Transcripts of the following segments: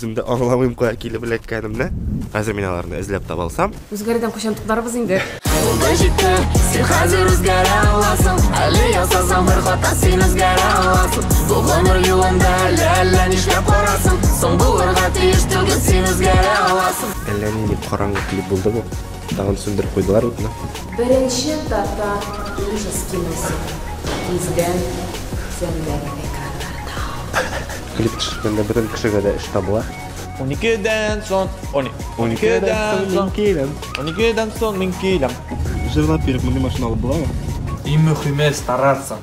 Үзем дә аңламыйм кая килеп эләккәнемне. Хәзер мин аларны эзләп таба алсам. Үзгәрүдән кайчан туктарбыз инде? Булды җитте, син хәзер үзгәрә аласың. Әле ясасаң бер хата, син үзгәрә аласың. Бу гомер юлында әле әллә нишләп карасың. Соң булырга тиеш түгел, син үзгәрә аласың. Әллә нинди караңгы клип булды бу. Тагын сүндереп куйдылар утны. Беренче татар ужас киносы. Тиздән зәңгәр экраннарда. Клип төшергәндә бөтен кешегә дә эш табыла. 12-дән соң, 12-дән соң, киләм. 12-дән соң мин киләм. Җырлап йөреп мондый машина алып буламы? Иң мөһиме стараться.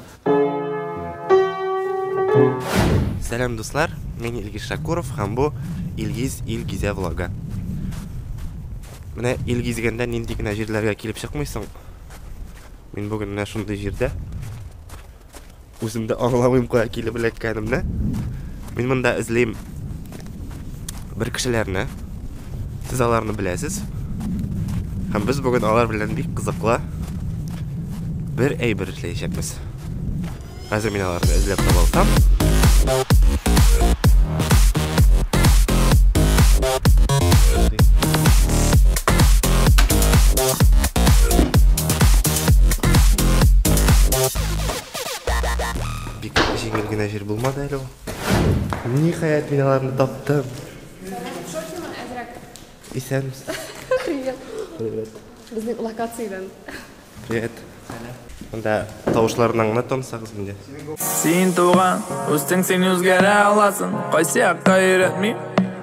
Сәлам, дуслар. Мин Илгиз Шакуров һәм бу Илгиз ил гизә влогы. Менә ил гизгәндә нинди генә җирләргә килеп чыкмыйсың. Мин бүген менә шундый җирдә. Үзем дә аңламыйм кая килеп эләккәнемне. Мин монда эзлим бер кешеләрне. Сез аларны беләсез. Һәм без бүген алар белән бик кызыклы бер әйбер эшләячәкбез. Хәзер мин аларны эзләп таба алсам. Бик җиңел генә җир булмады әле ул. Ниһаять мин аларны таптым. Исәнмесез. Привет. Привет. Безнең локациядән. Привет. Монда тавышларыннан гына танысагыз инде. Син туган, үстең, син үзгәрә аласың. Кайсы якка өйрәтмим,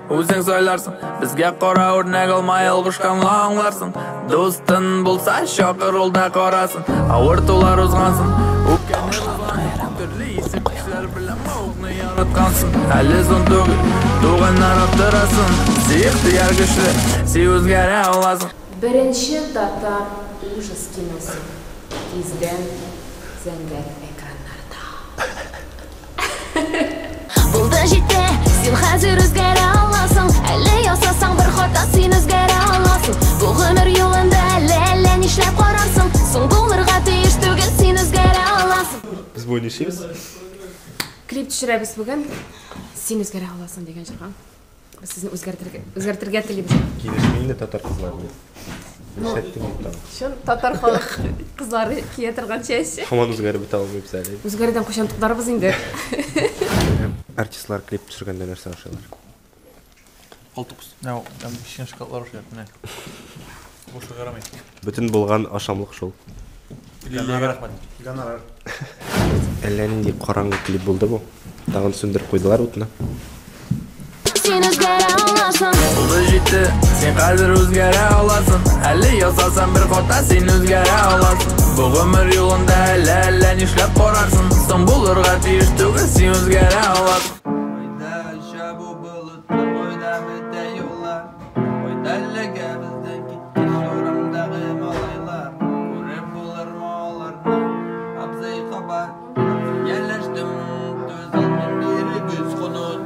үзең сайларсың. Безгә кара үрнәк алма ялгышканны аңларсың. Дустың булса, чакыр ул да карасын. Авыртулар узгансың. Төрле исем-кешеләр белән мавыкны яраткансың. Әле соң түгел, туганнар аптырасын. Син ихтыяр көчле, син үзгәрә аласың. Беренче татар ужас киносы. Тиздән зәңгәр экраннарда. Булды җитте, син хәзер үзгәрә аласың. Әле ясасаң бер хата, син үзгәрә аласың. Бу гомер юлында әле әллә нишләп карарсың. Соң булырга тиеш түгел, син үзгәрә аласың. Без бүген нишлибез? Клип төшерәбез бүген. Син үзгәрә аласың дигән җырга. Без сезне үзгәртергә телибез. Килешми инде татар кызлары белән. Нишләттең инде тагын? Чын татар халык кызлары кия торган чәч. Һаман үзгәреп бетә алмыйбыз әле. Үзгәрүдән кайчан туктарбыз инде? Артистлар клип төшергәндә нәрсә ашыйлар? Калтыкс. Менә ул кечкенә шоколадлар ашыйлар. Менә. Бушка карамый. Бөтен булган ашамлык шул. Лилиягә рәхмәт. Гонорар. Әллә нинди караңгы клип булды бу. Тагын сүндереп куйдылар утны. Син үзгәрә аласың. Булды җитте, син хәзер үзгәрә аласың. Әле ясасаң бер хата, син үзгәрә аласың. Бу гомер юлында әле әллә нишләп карарсың. Соң булырга тиеш түгел, син үзгәрә аласың. Кайда оча бу болытлар, кайда бетә юллар? Кайда эләгә бездән киткәч урамдагы малайлар? Күреп булырмы аларны, абзый кабат? Ияләштем, түзалмыйм, бирегез канат.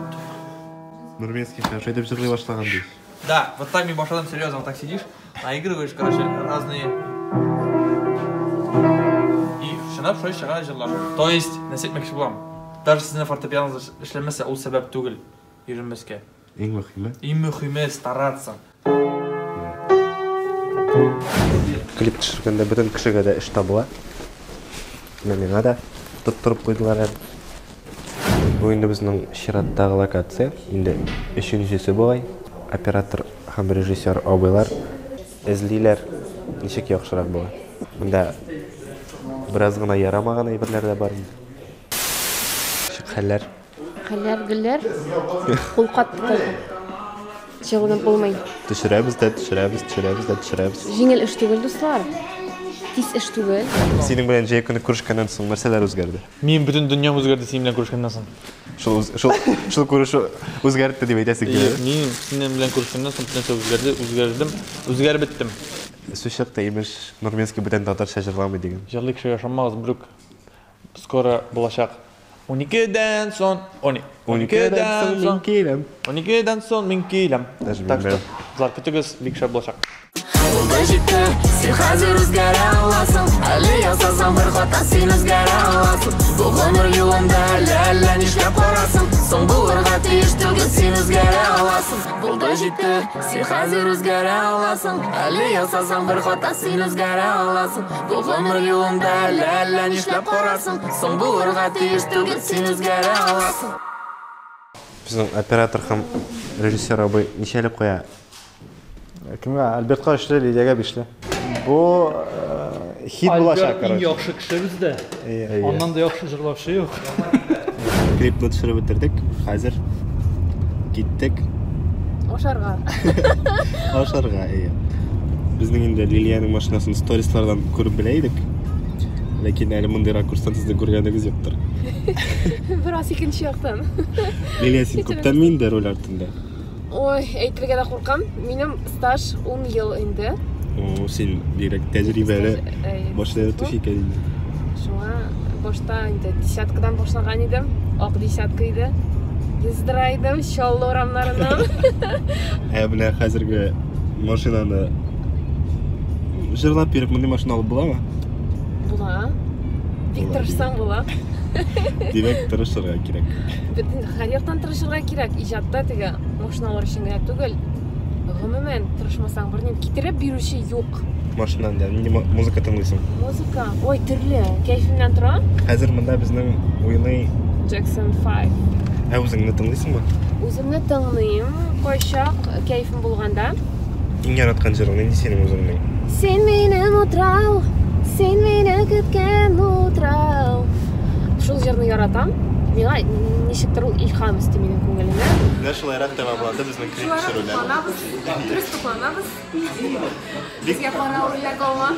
Нурминский хорошо итеп җырлый башлаган ди. Да, вот так мин башладым, серьезно, вот так сидишь, наигрываешь, короче, разные. И чынлап шулай чыга җырлар. То есть, нәрсә әйтмәкче булам. Даже сезнең фортепианода эшләмәсә, ул сәбәп түгел өйрәнмәскә. Иң мөһиме. Иң мөһиме стараться. Клип төшергәндә бөтен кешегә дә эш табыла. Менә миңа да тоттырып куйдылар әле. Бу инде безнең чираттагы локация. Инде өченчесе бугай. Оператор һәм режиссер абыйлар эзлиләр, ничек яхшырак була. Монда бераз гына ярамаган әйберләр дә бар инде. Ничек хәлләр? Хәлләр, гөлләр. Кул катты тагын. Чыгудан булмый. Төшерәбез дә, төшерәбез, төшерәбез дә, төшерәбез. Җиңел эш түгел, дуслар. Тиз эш түгел. Синең белән җәй көне күрешкәннән соң нәрсәләр үзгәрде? Минем бөтен дөньям үзгәрде синең белән күрешкәннән соң. Шул күрешү үзгәртте дип әйтәсең килә. Мин синең белән күрешкәннән соң бөтен нәрсә үзгәрде, үзгәрдем, үзгәреп беттем. Сүз чыкты, имеш, Нурминский бүтән татарча җырламый дигән. Җырлый кешегә ышанмагыз, берүк. Скоро булачак. 12-дән соң, 12-дән соң мин киләм. 12-дән соң мин киләм. Даже Так что, белмәдем. кызлар, көтегез, бик шәп булачак. Булды җитте, син хәзер үзгәрә аласың. Әле ясасаң бер хата, син үзгәрә аласың. Бу гомер юлында әле әллә нишләп карарсың. Соң булырга тиеш түгел, син үзгәрә аласың. Булды җитте, син хәзер үзгәрә аласың. Әле ясасаң бер хата, син үзгәрә аласың. Бу гомер юлында әллә әллә нишләп карарсың. Соң булырга тиеш түгел, син үзгәрә аласың. Безнең оператор һәм режиссер абый ничәле куя? Кемгә? Альбертка өчле, Лилиягә бишле. Бу хит булачак, Альберт иң короче. яхшы кеше бездә. Әйе. Аннан да яхшы җырлаучы юк. Клипны төшереп бетердек. Хәзер киттек Ашарга. ашарга, әйе. Безнең инде Лилиянең машинасын сторислардан күреп белә идек. Ләкин әле мондый ракурстан сезне күргәнегез юктыр. Бераз икенче яктан. Лилия, син күптәнме инде руль артында? Ой, әйтергә дә куркам. Минем стаж 10 ел инде. О, син бигрәк тәҗрибәле Әйе. машина йөртүче икән инде. Шуңа башта инде десяткадан башлаган идем. Ак десятка иде. Ездыра идем Чаллы урамнарыннан. Ә менә хәзерге машинаны җырлап йөреп мондый машина алып буламы? Була. Бик Була, тырышсаң була. Димәк, тырышырга кирәк. Бөтен һәр яктан тырышырга кирәк. Иҗатта теге машиналар өчен генә түгел. Гомумән, тырышмасаң берни китереп бирүче юк. Машинада нинди музыка тыңлыйсың? Музыка, ой, төрле. Кәефемнән тора. Хәзер монда безнең уйный. Jackson 5. Ә үзеңне тыңлыйсыңмы? Үземне тыңлыйм, кайчак кәефем булганда. Иң яраткан җырың нинди синең үзеңнең? Син минем утрау, син мине көткән утрау. Шул җырны яратам. Миңа ничектер ул илһам өсти минем күңелемә. Менә шулайрак тәмамланды безнең клип төшерүләр. Тукланабыз, дөрес тукланабыз. Безгә кара рульләр калма.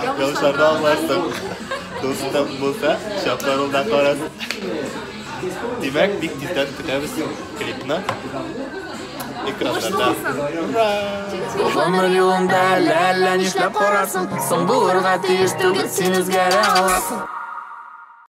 Ялгышларны аңларсың. Дустың булса, чакларыңда карасын. Димәк, бик тиздән көтәбез клипны. Экраннарда. Ура! Бу гомер юлында әллә әллә нишләп карарсың. Соң булырга тиеш түгел, син үзгәрә аласың.